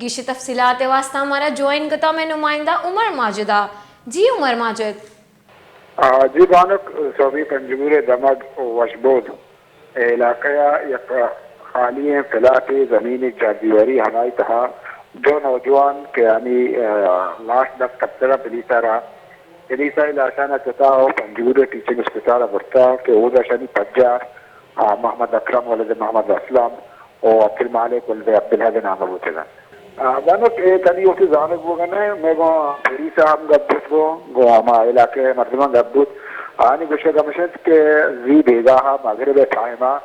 گیشی تفصیلات ءِ واستہ مارا جوائن کتا مئے نمائندہ عمر ماجد ءَ۔ جی عمر ماجد۔ آ، جی بانک، سہبی پنجگور ءِ دمگ وشبود ءِ علاقہ ءَ یک خالی ئیں پلاٹے زمینے چاردیواری، ہمائی تہا دو نوجوان کہ آنی، آ، لاش دست کپتگ ءَ پولیس ءَ را، پولیس ءَ اے لاشان ءَ جتا ءُ پنجگور ءِ ٹیچنگ اسپتال ءَ برتا کہ اودا اشانی پجار، آ، محمد اکرم ولد محمد اسلم ءُ عبدالمالک ولد عبدالحق ءِ نام ءَ بوتگ انت۔ آ، بانک، اے تنی وتی زانگ بوگ ءَ نہ، مئے گوں پولیس ءَ ہم گپ بوت، گوں، گوں ہما علاقہ ءِ مردماں گپ بوت۔ آنی گوشگ ہمیش انت کہ زی بیگاہ ءَ مغرب ءِ ٹائم ءَ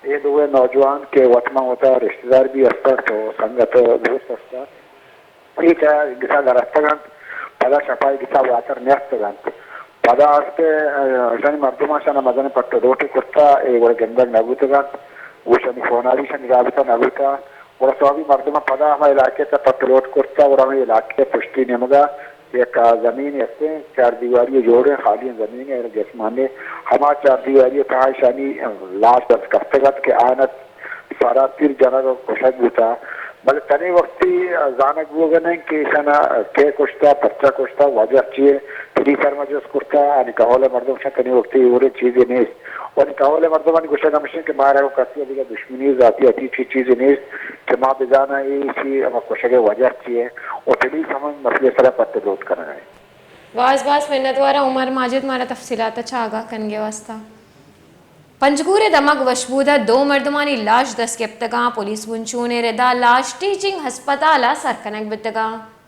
اے دوئیں نوجوان کہ وت ماں وتا رشتہ دار بھی است انت ءُ سنگت دوست است انت، اے چہ گسا در اتکگ انت، پدا شپا اے گسا واتر نیاتکگ انت۔ پدا است، آ، اشانی مردماں اشانا مزنیں پٹ ءُ لوٹے کرتا، اے وڑ گندگ نہ بوتگ انت، گوں اشانی فونا بھی اشانی رابطہ نہ بوتا۔ گڑا سوبی مردماں پدا ہما علاقہ ءِ تہ پٹ ءُ لوٹ کرتا، گڑا ہمے علاقہ ءِ پشتی نیمگا یک زمینے استیں، چار دیواری جوڑیں، خالی زمینے، جسمانے، ہما چار دیواری تہا اشانی لاش دست کپتگ ات کہ آنت سرا تیر جنگ ءُ کشگ بوتا، بلے تنی وقتی زانگ بوگ ءَ نہ انت کہ ایشانا کئے کشتا، پرچا کشتا، وجہ چی ئے، پولیس ءَ را ما جست کرتا، آنی کہول ءِ مردم گوشاں تنی وقتی اے وڑیں چیزے نیست۔ ءُ آنی کہول ءِ مردمانی گوشگ ہمیش انت کہ مارا گوں کسی ءَ دگہ دشمنی ذاتی ءَ چی چیزے نیست کہ ما بزاناں اے ایشی ہما کشگ ءِ وجہ چی ئے ءُ پولیس ہم مسئلہ ءِ سرا پٹ ءُ لوٹ کنگ ءَ انت۔ باز باز منتوار آں عمر ماجد مارا تفصیلات ءَ چہ آگاہ کنگ ءِ واستہ۔ پنجگور ءِ دمگ وشبود ءَ دو مردمانی لاش دست گپتگاں، پولیس بنچون ءِ ردا لاش ٹیچنگ ہسپتال ءَ سر کنگ بیتگاں۔